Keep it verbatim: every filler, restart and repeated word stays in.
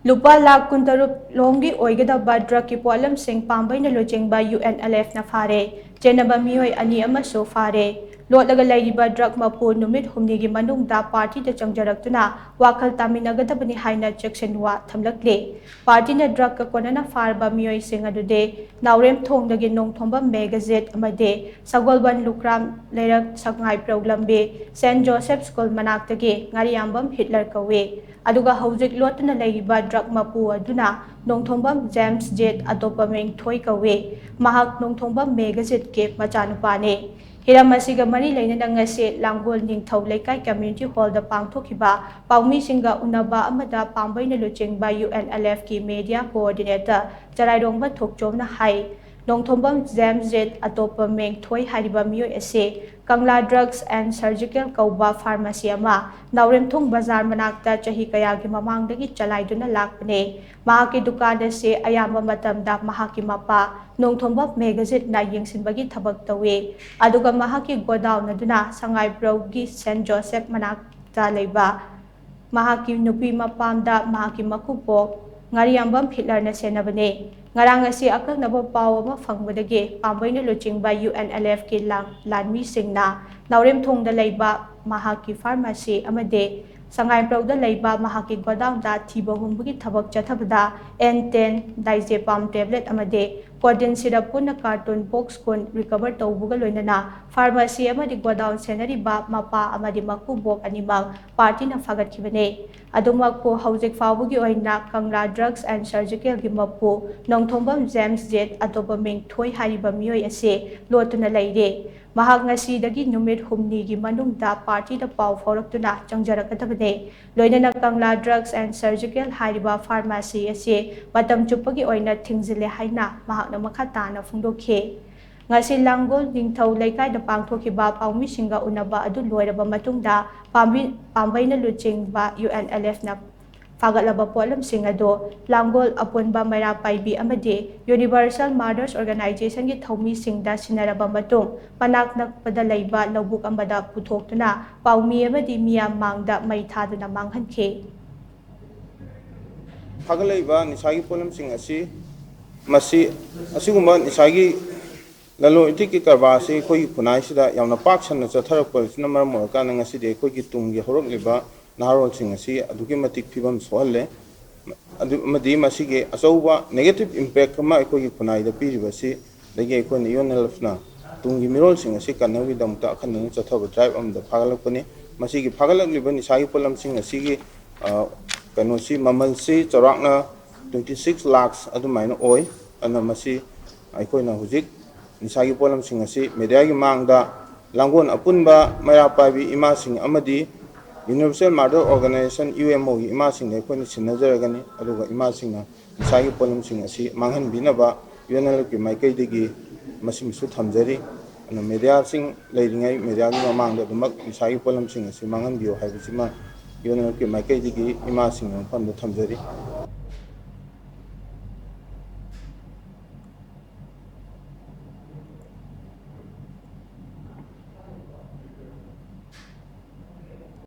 ꯂꯨꯄꯥ ꯂꯥꯈ ꯀꯨꯟꯇꯔꯨꯛ ꯂꯣꯝꯒꯤ ꯑꯣꯏꯒꯗꯕ ꯗ꯭ꯔꯒꯀꯤ ꯄꯣꯠꯂꯝꯁꯤꯡ ꯄꯥꯝꯕꯩꯅ ꯂꯨꯆꯤꯡꯕ ꯌꯨ ꯑꯦꯟ ꯑꯦꯜ ꯑꯦꯐꯅ ꯐꯥꯔꯦ꯫ ꯆꯦꯟꯅꯕ ꯃꯤꯑꯣꯏ ꯑꯅꯤ ꯑꯃꯁꯨ ꯐꯥꯔꯦ꯫ ꯂꯣꯠꯂꯒ ꯂꯩꯔꯤꯕ ꯗ꯭ꯔꯒ ꯃꯄꯨ ꯅꯨꯃꯤꯠ ꯍꯨꯝꯅꯤꯒꯤ ꯃꯅꯨꯡꯗ ꯄꯥꯔꯇꯤꯗ ꯆꯪꯖꯔꯛꯇꯨꯅ ꯋꯥꯈꯜ ꯇꯥꯃꯤꯟꯅꯒꯗꯕꯅꯤ ꯍꯥꯏꯅ ꯆꯦꯛꯁꯤꯟꯋꯥ ꯊꯝꯂꯛꯂꯤ꯫ ꯄꯥꯔꯇꯤꯅ ꯗ꯭ꯔꯒꯀ ꯀꯣꯟꯅꯅ ꯐꯥꯔꯕ ꯃꯤꯑꯣꯏꯁꯤꯡ ꯑꯗꯨꯗꯤ ꯅꯥꯎꯔꯦꯝꯊꯣꯡꯗꯒꯤ ꯅꯣꯡꯊꯣꯝꯕꯝ ꯃꯦꯘꯖꯤꯠ ꯑꯃꯗꯤ ꯁꯒꯣꯜꯕꯟ ꯂꯨꯀ꯭ꯔꯥꯝ ꯂꯩꯔꯛ ꯁꯉꯥꯏꯄ꯭ꯔꯧ ꯂꯝꯕꯤ ꯁꯦꯟ ꯖꯣꯁꯦꯞ ꯁ꯭ꯀꯨꯜ ꯃꯅꯥꯛꯇꯒꯤ ꯉꯥꯔꯤꯌꯥꯝꯕꯝ ꯍꯤꯠꯂꯔ ꯀꯧꯏ꯫ ꯑꯗꯨꯒ ꯍꯧꯖꯤꯛ ꯂꯣꯠꯇꯨꯅ ꯂꯩꯔꯤꯕ ꯗ꯭ꯔꯒ ꯃꯄꯨ ꯑꯗꯨꯅ ꯅꯣꯡꯊꯣꯝꯕꯝ ꯖꯦꯝꯁ ꯖꯦꯠ, ꯑꯇꯣꯞꯄ ꯃꯤꯡ ꯊꯣꯏ ꯀꯧꯏ꯫ ꯃꯍꯥꯛ ꯅꯣꯡꯊꯣꯝꯕꯝ ꯃꯦꯘꯖꯤꯠꯀꯤ ꯃꯆꯥꯅꯨꯄꯥꯅꯤ꯫ ꯍꯤꯔꯝ ꯑꯁꯤꯒ ꯃꯔꯤ ꯂꯩꯅꯅ ꯉꯁꯤ ꯂꯥꯡꯒꯣꯜ ꯅꯤꯡꯊꯧ ꯂꯩꯀꯥꯏ ꯀꯝꯃ꯭ꯌꯨꯅꯤꯇꯤ ꯍꯣꯜꯗ ꯄꯥꯡꯊꯣꯛꯈꯤꯕ ꯄꯥꯎꯃꯤꯁꯤꯡꯒ ꯎꯅꯕ ꯑꯃꯗ ꯄꯥꯝꯕꯩꯅ ꯂꯨꯆꯤꯡꯕ ꯌꯨ ꯑꯦꯟ ꯑꯦꯜ ꯑꯦꯐꯀꯤ ꯃꯦꯗꯤꯌꯥ ꯀꯣꯑꯣꯔꯗꯤꯅꯦꯇꯔ ꯆꯔꯥꯏꯔꯣꯡꯕ ꯊꯣꯛꯆꯣꯝꯅ ꯍꯥꯏ, ꯅꯣꯡꯊꯣꯝꯕꯝ ꯖꯦꯝꯁ ꯖꯦꯠ, ꯑꯇꯣꯞꯄ ꯃꯤꯡ ꯊꯣꯏ ꯍꯥꯏꯔꯤꯕ ꯃꯤꯑꯣꯏ ꯑꯁꯤ ꯀꯪꯂꯥ ꯗ꯭ꯔꯒꯁ ꯑꯦꯟ ꯁꯔꯖꯤꯀꯦꯜ ꯀꯧꯕ ꯐꯥꯔꯃꯥꯁꯤ ꯑꯃ ꯅꯥꯎꯔꯦꯝꯊꯣꯡ ꯕꯖꯥꯔ ꯃꯅꯥꯛꯇ ꯆꯍꯤ ꯀꯌꯥꯒꯤ ꯃꯃꯥꯡꯗꯒꯤ ꯆꯂꯥꯏꯗꯨꯅ ꯂꯥꯛꯄꯅꯤ꯫ ꯃꯍꯥꯛꯀꯤ ꯗꯨꯀꯥꯟ ꯑꯁꯤ ꯑꯌꯥꯝꯕ ꯃꯇꯝꯗ ꯃꯍꯥꯛꯀꯤ ꯃꯄꯥ ꯅꯣꯡꯊꯣꯝꯕꯝ ꯃꯦꯘꯖꯤꯠꯅ ꯌꯦꯡꯁꯤꯟꯕꯒꯤ ꯊꯕꯛ ꯇꯧꯏ꯫ ꯑꯗꯨꯒ ꯃꯍꯥꯛꯀꯤ ꯒꯣꯗꯥꯎꯟ ꯑꯗꯨꯅ ꯁꯉꯥꯏꯄ꯭ꯔꯧꯒꯤ ꯁꯦꯟ ꯖꯣꯁꯦꯞ ꯃꯅꯥꯛꯇ ꯂꯩꯕ ꯃꯍꯥꯛꯀꯤ ꯅꯨꯄꯤ ꯃꯄꯥꯝꯗ ꯃꯍꯥꯛꯀꯤ ꯃꯀꯨꯕꯣꯛ ꯉꯥꯔꯤꯌꯥꯝꯕꯝ ꯍꯤꯠꯂꯔꯅ ꯁꯦꯟꯅꯕꯅꯤ꯫ ꯉꯔꯥꯡ ꯑꯁꯤ ꯑꯀꯛꯅꯕ ꯄꯥꯎ ꯑꯃ ꯐꯪꯕꯗꯒꯤ ꯄꯥꯝꯕꯩꯅ ꯂꯨꯆꯤꯡꯕ ꯌꯨ ꯑꯦꯟ ꯑꯦꯜ ꯑꯦꯐꯀꯤ ꯂꯥꯟ-, ꯂꯥꯟꯃꯤꯁꯤꯡꯅ ꯅꯥꯎꯔꯦꯝꯊꯣꯡꯗ ꯂꯩꯕ ꯃꯍꯥꯛꯀꯤ ꯐꯥꯔꯃꯥꯁꯤ ꯑꯃꯗꯤ ꯁꯉꯥꯏꯄ꯭ꯔꯧꯗ ꯂꯩꯕ ꯃꯍꯥꯛꯀꯤ ꯒꯣꯗꯥꯎꯟꯗ ꯊꯤꯕ ꯍꯨꯝꯕꯒꯤ ꯊꯕꯛ ꯆꯠꯊꯕꯗ ꯑꯦꯟ ꯇꯦꯟ, ꯗꯥꯏꯖꯦꯄꯥꯝ ꯇꯦꯕ꯭ꯂꯦꯠ ꯑꯃꯗꯤ ꯀꯣꯗꯤꯟ ꯁꯤꯔꯞ ꯄꯨꯟꯅ ꯀꯥꯔꯇꯨꯟ ꯕꯣꯛꯁ ꯀꯨꯟ ꯔꯤꯀꯚꯔ ꯇꯧꯕꯒ ꯂꯣꯏꯅꯅ ꯐꯥꯔꯃꯥꯁꯤ ꯑꯃꯗꯤ ꯒꯣꯗꯥꯎꯟ ꯁꯦꯟꯅꯔꯤꯕ ꯃꯄꯥ ꯑꯃꯗꯤ ꯃꯀꯨꯕꯣꯛ ꯑꯅꯤꯃꯛ ꯄꯥꯔꯇꯤꯅ ꯐꯥꯒꯠꯈꯤꯕꯅꯤ꯫ ꯑꯗꯨꯃꯛꯄꯨ ꯍꯧꯖꯤꯛ ꯐꯥꯎꯕꯒꯤ ꯑꯣꯏꯅ ꯀꯪꯂꯥ ꯗ꯭ꯔꯒꯁ ꯑꯦꯟ ꯁꯔꯖꯤꯀꯦꯜꯒꯤ ꯃꯄꯨ ꯅꯣꯡꯊꯣꯝꯕꯝ ꯖꯦꯝꯁ ꯖꯦꯠ, ꯑꯇꯣꯞꯄ ꯃꯤꯡ ꯊꯣꯏ ꯍꯥꯏꯔꯤꯕ ꯃꯤꯑꯣꯏ ꯑꯁꯤ ꯂꯣꯠꯇꯨꯅ ꯂꯩꯔꯦ꯫ ꯃꯍꯥꯛ ꯉꯁꯤꯗꯒꯤ ꯅꯨꯃꯤꯠ ꯍꯨꯝꯅꯤꯒꯤ ꯃꯅꯨꯡꯗ ꯄꯥꯔꯇꯤꯗ ꯄꯥꯎ ꯐꯥꯎꯔꯛꯇꯨꯅ ꯆꯪꯖꯔꯛꯀꯗꯕꯅꯤ꯫ ꯂꯣꯏꯅꯅ ꯀꯪꯂꯥ ꯗ꯭ꯔꯒꯁ ꯑꯦꯟ ꯁꯔꯖꯤꯀꯦꯜ ꯍꯥꯏꯔꯤꯕ ꯐꯥꯔꯃꯥꯁꯤ ꯑꯁꯤ ꯃꯇꯝ ꯆꯨꯞꯄꯒꯤ ꯑꯣꯏꯅ ꯊꯤꯡꯖꯤꯜꯂꯦ ꯍꯥꯏꯅ ꯃꯍꯥꯛꯅ ꯃꯈꯥ ꯇꯥꯅ ꯐꯣꯡꯗꯣꯛꯈꯤ꯫ ꯉꯁꯤ ꯂꯥꯡꯒꯣꯜ ꯅꯤꯡꯊꯧ ꯂꯩꯀꯥꯏꯗ ꯄꯥꯡꯊꯣꯛꯈꯤꯕ ꯄꯥꯎꯃꯤꯁꯤꯡꯒ ꯎꯅꯕ ꯑꯗꯨ ꯂꯣꯏꯔꯕ ꯃꯇꯨꯡꯗ ꯄꯥꯝꯕꯤ-, ꯄꯥꯝꯕꯩꯅ ꯂꯨꯆꯤꯡꯕ ꯌꯨ ꯑꯦꯟ ꯑꯦꯜ ꯑꯦꯐꯅ ꯐꯥꯒꯠꯂꯕ ꯄꯣꯠꯂꯝꯁꯤꯡ ꯑꯗꯨ ꯂꯥꯡꯒꯣꯜ ꯑꯄꯨꯟꯕ ꯃꯩꯔꯥ ꯄꯥꯏꯕꯤ ꯑꯃꯗꯤ ꯌꯨꯅꯤꯚꯔꯁꯦꯜ ꯃꯥꯗꯔꯁ ꯑꯣꯔꯒꯅꯥꯏꯖꯦꯁꯟꯒꯤ ꯊꯧꯃꯤꯁꯤꯡꯗ ꯁꯤꯟꯅꯔꯕ ꯃꯇꯨꯡ ꯃꯅꯥꯛ ꯅꯛꯄꯗ ꯂꯩꯕ ꯂꯧꯕꯨꯛ ꯑꯃꯗ ꯄꯨꯊꯣꯛꯇꯨꯅ ꯄꯥꯎꯃꯤ ꯑꯃꯗꯤ ꯃꯤꯌꯥꯝ ꯃꯥꯡꯗ ꯃꯩ ꯊꯥꯗꯨꯅ ꯃꯥꯡꯍꯟꯈꯤ꯫ ꯐꯥꯒꯠꯂꯛꯏꯕ ꯅꯤꯁꯥꯒꯤ ꯄꯣꯠꯂꯝꯁꯤꯡ ꯑꯁꯤ, ꯃꯁꯤ, ꯑꯁꯤꯒꯨꯝꯕ ꯅꯤꯁꯥꯒꯤ ꯂꯂꯣꯟ ꯏꯇꯤꯛꯀꯤ ꯀꯔꯕꯥꯔ ꯑꯁꯤ ꯑꯩꯈꯣꯏꯒꯤ ꯈꯨꯟꯅꯥꯏꯁꯤꯗ ꯌꯥꯝꯅ ꯄꯥꯛ ꯁꯟꯅ ꯆꯠꯊꯔꯛꯄ ꯑꯁꯤꯅ ꯃꯔꯝ ꯑꯣꯏꯔꯀꯥꯟꯗ ꯉꯁꯤꯗꯤ ꯑꯩꯈꯣꯏꯒꯤ ꯇꯨꯡꯒꯤ ꯍꯧꯔꯛꯂꯤꯕ ꯅꯍꯥꯔꯣꯜꯁꯤꯡ ꯑꯁꯤ ꯑꯗꯨꯛꯀꯤ ꯃꯇꯤꯛ ꯐꯤꯕꯝ ꯁꯣꯛꯍꯜꯂꯦ꯫ ꯑꯗꯨ, ꯑꯃꯗꯤ ꯃꯁꯤꯒꯤ ꯑꯆꯧꯕ negative impact ꯑꯃ ꯑꯩꯈꯣꯏꯒꯤ ꯈꯨꯟꯅꯥꯏꯗ ꯄꯤꯔꯤꯕ ꯑꯁꯤ ꯗꯒꯤ ꯑꯩꯈꯣꯏꯅ ꯌꯨ ꯑꯦꯟ ꯑꯦꯜ ꯑꯦꯐꯅ ꯇꯨꯡꯒꯤ ꯃꯤꯔꯣꯜꯁꯤꯡ ꯑꯁꯤ ꯀꯟꯅꯕꯒꯤꯗꯃꯛꯇ ꯑꯈꯟꯅꯅ ꯆꯠꯊꯕ drive ꯑꯃꯗ ꯐꯥꯒꯠꯂꯛꯄꯅꯤ꯫ ꯃꯁꯤꯒꯤ ꯐꯥꯒꯠꯂꯛꯂꯤꯕ ꯅꯤꯁꯥꯒꯤ ꯄꯣꯠꯂꯝꯁꯤꯡ ꯑꯁꯤꯒꯤ, ꯑ, ꯀꯩꯅꯣꯁꯤ, ꯃꯃꯜꯁꯤ ꯆꯥꯎꯔꯥꯛꯅ twenty six lakhs ꯑꯗꯨꯃꯥꯏꯅ ꯑꯣꯏ꯫ ꯑꯗꯨꯅ ꯃꯁꯤ ꯑꯩꯈꯣꯏꯅ ꯍꯧꯖꯤꯛ ꯅꯤꯁꯥꯒꯤ ꯄꯣꯠꯂꯝꯁꯤꯡ ꯑꯁꯤ mediaꯒꯤ ꯃꯥꯡꯗ ꯂꯥꯡꯒꯣꯜ ꯑꯄꯨꯟꯕ ꯃꯩꯔꯥ ꯄꯥꯏꯕꯤ ꯏꯃꯥꯁꯤꯡ ꯑꯃꯗꯤ Universal Mother Organization, U M Oꯒꯤ ꯏꯃꯥꯁꯤꯡꯗ ꯑꯩꯈꯣꯏꯅ ꯁꯤꯟꯅꯖꯔꯒꯅꯤ꯫ ꯑꯗꯨꯒ ꯏꯃꯥꯁꯤꯡꯅ ꯅꯤꯁꯥꯒꯤ ꯄꯣꯠꯂꯝꯁꯤꯡ ꯑꯁꯤ ꯃꯥꯡꯍꯟꯕꯤꯅꯕ U N L Fꯀꯤ ꯃꯥꯏꯀꯩꯗꯒꯤ ꯃꯁꯤꯃꯁꯨ ꯊꯝꯖꯔꯤ꯫ ꯑꯗꯨꯅ mediaꯁꯤꯡ ꯂꯩꯔꯤꯉꯩ mediaꯒꯤ ꯃꯃꯥꯡꯗ ꯑꯗꯨꯃꯛ ꯅꯤꯁꯥꯒꯤ ꯄꯣꯠꯂꯝꯁꯤꯡ ꯑꯁꯤ ꯃꯥꯡꯍꯟꯕꯤꯌꯨ ꯍꯥꯏꯕꯁꯤꯃ U N L Fꯀꯤ ꯃꯥꯏꯀꯩꯗꯒꯤ ꯏꯃꯥꯁꯤꯡꯒꯤ ꯃꯐꯝꯗ ꯊꯝꯖꯔꯤ꯫